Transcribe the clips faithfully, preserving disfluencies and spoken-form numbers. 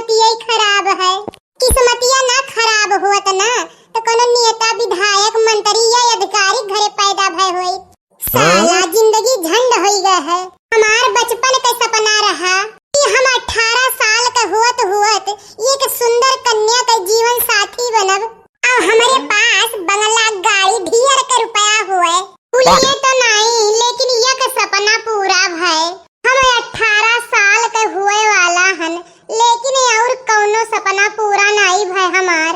किस्मतिया ही खराब है। किस्मतिया ना खराब होत ना, तो कोनो नेता, विधायक, मंत्री या अधिकारी घरे पैदा भय होई। साला जिंदगी झंड होई गए है। हमार बचपन के सपना रहा कि हम अठारह साल के हुअत हुअत एक सुंदर कन्या के जीवन साथी बनब। अब हमरे पास बंगला, गाड़ी, ढेर के रुपया हुए, कुलिये तो नाई, लेकिन एक सपना पूरा भय। हम अठारह साल के हुए वाला हन, लेकिन और कौनो सपना पूरा नाई भय हमार।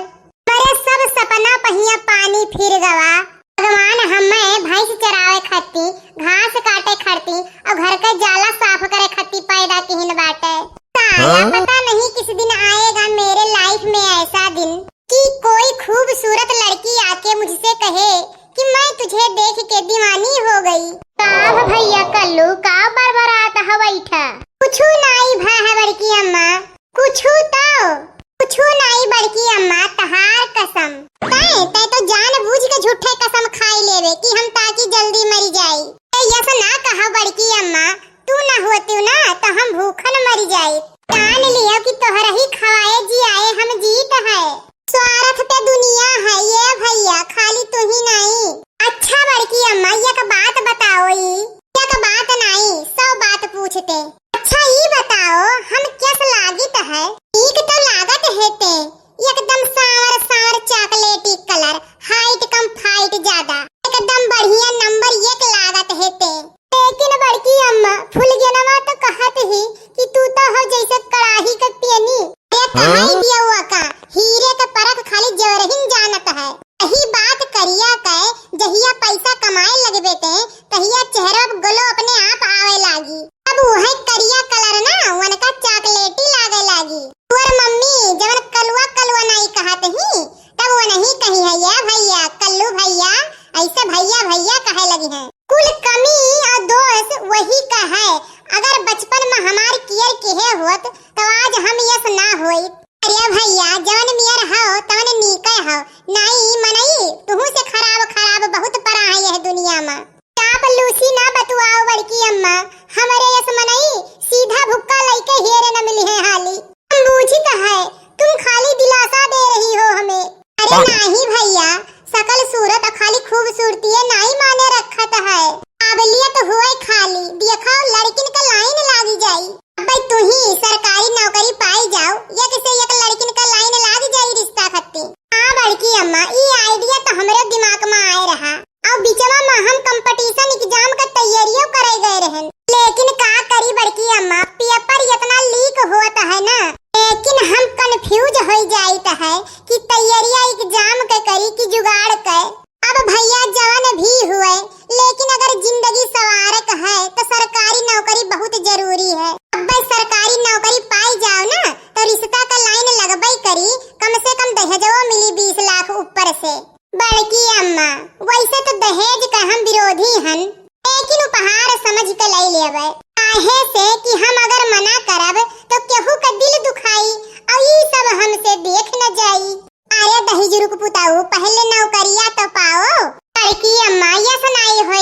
हमरे सब सपना पहिया पानी फिर गवा। भगवान हमें भैंस चरावे खाती, घास काटे खाती और घर के जाला साफ करे खाती पैदा किहिन बाटे। साला, हाँ? पता नहीं किस दिन आएगा मेरे लाइफ में ऐसा दिन कि कोई खूबसूरत लड़की आके मुझसे कहे कि मैं तुझे देख के दीवानी हो गई। का भ भैया कल्लू, का बरबरात ह बैठा? कुछु नाई भय है बड़की अम्मा, कुछु तो, कुछु नाई बड़की अम्मा, तहार कसम। तै, तै तो जानबूझ के झूठे कसम खाई लेवे कि हम ताकि जल्दी मरी जाई। तै यस ना कहा बड़की अम्मा, तू ना होती ना तो हम भूखन मरी जाई। जान लियो कि तोहरा ही खवाए जियाए हम जीत है। स्वार्थ पे दुनिया है ये भैया, खाली तू ही नाई। अच्छा बड़की अम्मा, एक बात बताओ ई। एक बात नाई, सौ बात पूछते। अच्छा ई बताओ, हम कैस लागित है? ठीक तो लागत है ते, एकदम सांवर सांवर चॉकलेटी कलर, हाइट कम फाइट ज्यादा, एकदम बढ़िया नंबर एक लागत है ते। लेकिन बड़की अम्मा, फुलगेनवा तो कहत ही कि तू तो हो जैसे कड़ाही के पेनी। अरे हाँ? कहाई बियवा का, हीरे के परख खाली जेवरहिन जानत है। यही बात करिया के जहिया पैसा कमाए लगबे ते, तहिया चेहरा पे ग्लो अपने आप आवे लागी। तब वह करिया कलर ना उनका चॉकलेटी लागे लागी। तोर मम्मी जवन कलुआ कलुआ नाई कहत ही, तब वो नहीं कही है, "या भैया, कल्लू भैया, ऐसे भैया भैया कहे लगी हैं।" कुल कमी और दोष वही का है। अगर बचपन में हमार केयर किहे होत, तो आज हम यस ना होइत। अरे भैया, जवन मियर हो, तवन नीके हो। नाई मनई, तुहू से खराब खराब बहुत परा है यह दुनिया में। चापलूसी ना बतुआओ बड़की अम्मा, हमरे यस मनई सीधा भुक्का लइके हेरे न मिली है हाली। हम बूझित है, तुम खाली दिलासा दे रही हो हमें। अरे हाँ। नाही भैया, सकल सूरत खाली खूबसूरती है, नाही माने रखत है। काबिलियत हुए खाली, देखो लड़किन का लाइन लागी जाई। अबे तू ही सरकारी नौकरी पाई जाओ, एक से एक लड़किन का लाइन लाग जाई रिश्ता खत्ती। हाँ बड़की अम्मा, ई आइडिया तो हमरे दिमाग में आए रहा। और बिचवा में हम कंपटीशन एग्जाम का तैयारियों करे गए रहन, लेकिन का करी बड़की अम्मा, पेपर इतना लीक होत है ना। लेकिन हम कंफ्यूज हो जाइत है कि तैयारियां एग्जाम के करी कि जुगाड़ के। अब भैया जवन भी हुए, लेकिन अगर जिंदगी सवारक है तो सरकारी नौकरी बहुत जरूरी है। अब भाई सरकारी नौकरी पाई जाओ ना तो रिश्ता का लाइन लगबई करी, कम से कम दहेजवो मिली बीस लाख ऊपर से। बड़की अम्मा, वैसे तो दहेज का हम विरोधी हन, लेकिन उपहार समझ के ले लेवे। काहे से कि हम अगर मना करब तो केहू का दिल दुखाई और ई सब हमसे देख न जाई। अरे दहिजरू के पुताऊ, पहले नौकरिया तो पाओ। बड़की अम्मा, यस नाई हो